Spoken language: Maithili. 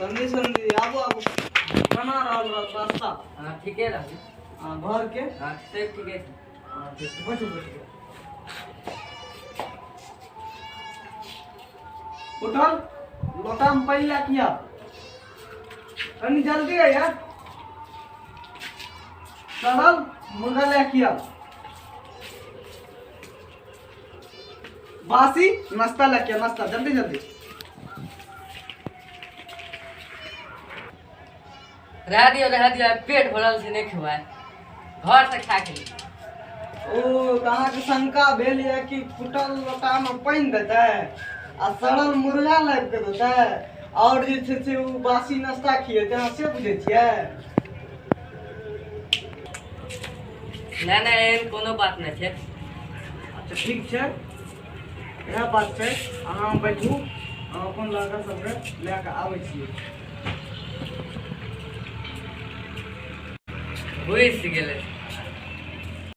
संधि संधि, आबू आबू। केना रहल रास्ता? हाँ, ठीके रहल। हाँ, घर के? हाँ, सब ठीके छै। हाँ, ठीक छै, बैठू बैठू। उठल लोटामे पानि लए किया, कनि जल्दी है यार। सड़ल मुर्गा लए किया, बासी नाश्ता लए किया, नाश्ता जल्दी जल्दी। रह दियो, रह दियो, पेट भरल छै, नहि खेबै, घर से खा के ली। ओ तऽ अहाँके शंका भेल यऽ कि फूटल लोटामे पानि देतै आ सड़ल मुर्गा लाबि कऽ देतै आओर जे छै से ओ बासी नाश्ता खिएतै, अहाँ से बुझै छियै? नहि नहि, एहन कोनो बात नहि छै। अच्छा ठीक छै, इएह बात छै। अहाँ बैठू, हम अपन लड़का सबके लए कऽ आबै छियै। घुसि गेलै।